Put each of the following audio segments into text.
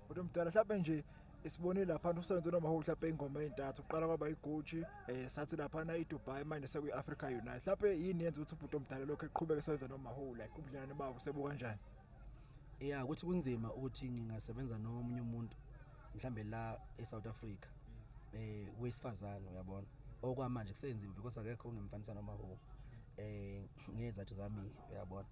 Kodwa mdala mhlawumbe nje isibonile lapha usebenze noma mhlawumbe ingoma ezintathu uqala kwaba iGucci sathi lapha iDubai manje sekuyi-Africa Unite. Mhlawumbe yini yenza ukuthi ubhuti omdala lokho eqhubeke esebenza noma who like ubudlelwane babo sebu kanjani? Yeah, ukuthi kunzima ukuthi ngingasebenza nomunye umuntu mhlambe la eSouth Africa wesifazane, uyabona. Okwamanje kusenzima because akekho ongimfanisa noma who ngezathu zami, uyabona.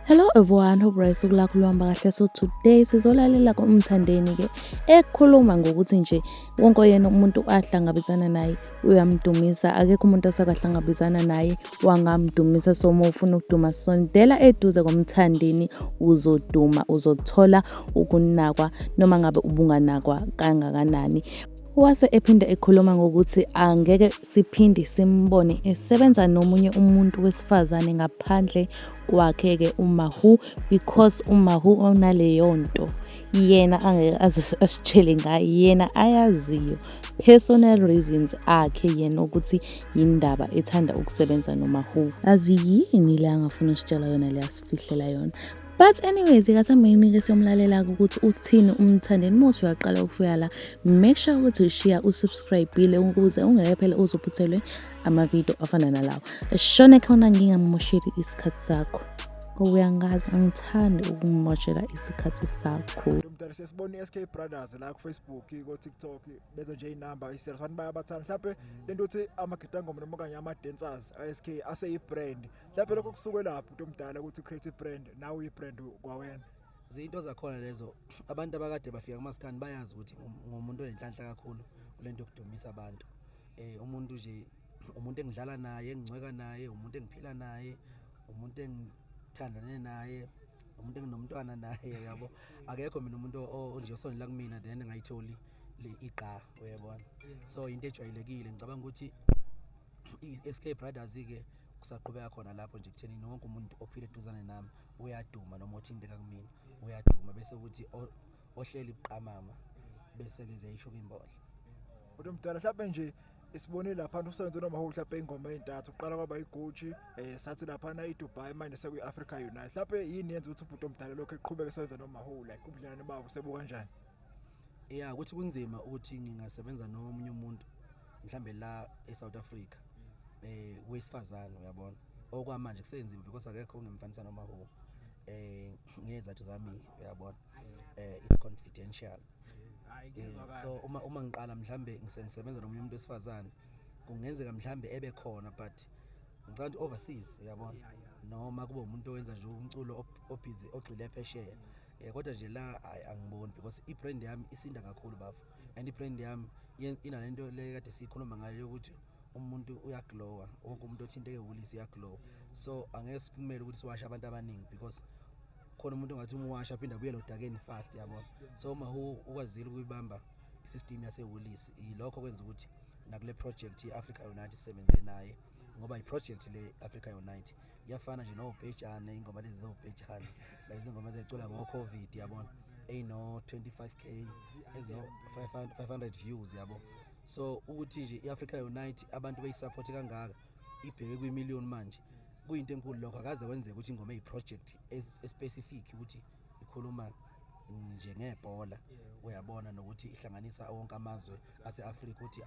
Hello everyone, hope right usuku lakho luhamba kahle. So today sizolalela kuMthandeni ke ekhuluma ngokuthi nje wonke yena umuntu ahlangabezana naye uyamdumisa, akekho umuntu asakahlangabezana naye wangamdumisa. So uma ufuna ukuduma sondela eduze koMthandeni, uzoduma, uzothola ukunakwa noma ngabe ubunganakwa kangakanani. Wase ephinda ekhuluma ngokuthi angeke siphinde simbone esebenza nomunye umuntu wesifazane ngaphandle kwakhe-ke uMahu, because uMahu onaleyo nto yena angeke aze asitshele ngayo, yena ayaziyo personal reasons akhe yena ukuthi yindaba ethanda ukusebenza noMahu. Azi yini le angafuna usitshela yona le asifihlela yona. But anyways, ikasambeni-ke siyomlalela-ke ukuthi uthini uMthandeni. Uma uthi uyaqala ukufika la, make sure ukuthi ushiya usubscribe-ile ukuze ungeke phela uzuphuthelwe amavidiyo afana nalawo. Shone khona ngingamosheli isikhathi sakho. Uyangazi angithandi ukumoshela isikhathi sakho. Mdala siyasibona i-SK Brothers la ku Facebook, ko TikTok benza nje inamba i-serious abantu bayabathanda. Mhlawumbe lento uthi amagidangoma noma okanye ama-dancers a-SK aseyi-brand. Mhlawumbe lokho kusuke lapho umuntu omdala ukuthi create brand nawe uyi-brand kwawena. Zinto zakhona lezo, abantu abakade bafika kumaskandi bayazi ukuthi ngumuntu onenhlanhla kakhulu kulento yokudumisa abantu. Umuntu nje, umuntu engidlala naye, engingcweka naye, umuntu engiphila naye, umuntu engithandane naye, umuntu enginomntwana naye, yabo. Akekho mina umuntu onje osondela kumina then ngayitholi le igqa, uyabona. So into ejwayelekile, ngicabanga ukuthi i-SK Brothers ke kusaqhubeka khona lapho nje kutheni wonke umuntu ophila eduzane nami uyaduma noma othinteka kumina uyaduma, bese ukuthi ohleli buqamama bese ke ziyayishuka imbodla. Kodwa mdala mhlawumbe nje isibonile lapha usebenze noma who mhlawumbe ingoma ezintathu uqala kwaba iGucci sathi lapha iDubai manje sekuyi-Africa Unite. Mhlawumbe yini yenza ukuthi ubhuti omdala lokho eqhubeke esebenza noma who like ubudlelwane babo sebu kanjani? Yeah, ukuthi kunzima ukuthi ngingasebenza nomunye umuntu mhlambe la eSouth Africa wesifazane, uyabona. Okwamanje kusenzima because akekho ongimfanisa noma who ngezathu zami, uyabona. It's confidential. So uma ngiqala mhlambe ngisebenza nomunye umuntu wesifazane kungenzeka mhlambe ebe khona, but ngicabanga ukuthi overseas, uyabona, noma kube umuntu owenza nje umculo obhizi ogxile phesheya. Kodwa nje la angiboni because i-brand yami isinda kakhulu bafo, and i-brand yami inalento le kade sikhuluma ngayo yokuthi umuntu uyaglowa, wonke umuntu othinteke uLisi uyaglowa. So angeke sikumele ukuthi siwashe abantu abaningi because khona umuntu ongathi uma uwasha aphinde abuyele odakeni fast, yabona. So uma ukwazile ukuyibamba isystem yaseWoolies, yilokho kwenza ukuthi nakule project ye-Africa Unite sisebenze naye, ngoba i-project le Africa Unite iyafana nje nobhejane, ingoma lezi zobhejane lezi ingoma ezicula ngo-COVID, yabona, eyino 25k ezino 500 views, yabo. So ukuthi nje i-Africa Unite abantu beyisupport kangaka ibheke kwimillion manje, kuyinto enkulu lokho. Akaze kwenzeka ukuthi ingoma eyi-project especific ukuthi ikhuluma nje ngebhola, uyabona, nokuthi ihlanganisa wonke amazwe ase-Afrika ukuthi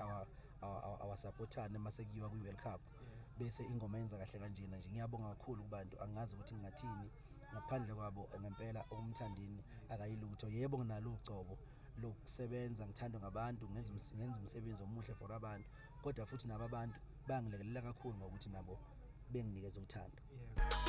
awasupportane mase kuyiwa kwi-World Cup, bese ingoma yenza kahle kanjena nje. Ngiyabonga kakhulu kubantu, angazi ukuthi ngingathini ngaphandle kwabo ngempela. UMthandeni akayilutho. Yebo, nginalo ugcobo lokusebenza, ngithandwa ngabantu, ngenza umsebenzi omuhle for abantu, kodwa futhi nabo abantu bangilekelela kakhulu ngokuthi nabo benginikeza uthando.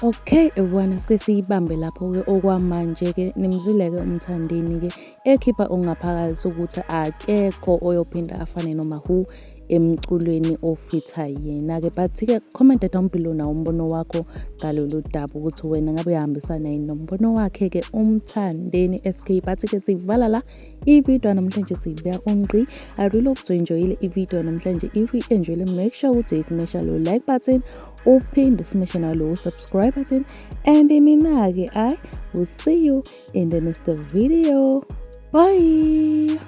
Okay everyone, sike siyibambe lapho-ke okwamanje-ke. Nimzwile-ke uMthandeni-ke ekhipha ongaphakathi ukuthi akekho oyophinda afane noma who emculweni ofitha yena-ke. But-ke comment down below nawo umbono wakho ngalolu daba, ukuthi wena ngabe uyahambisana yini nombono wakhe-ke uMthandeni SK. But-ke sivala la ividiyo namhlanje, siyibeka ongqi. I really hope to enjoyile ividiyo namhlanje. If you enjoyile, make sure ukuthi uyismasha lo like button, uphinde usmashe nalo subscribe button, and mina-ke I will see you in the next video. Bye.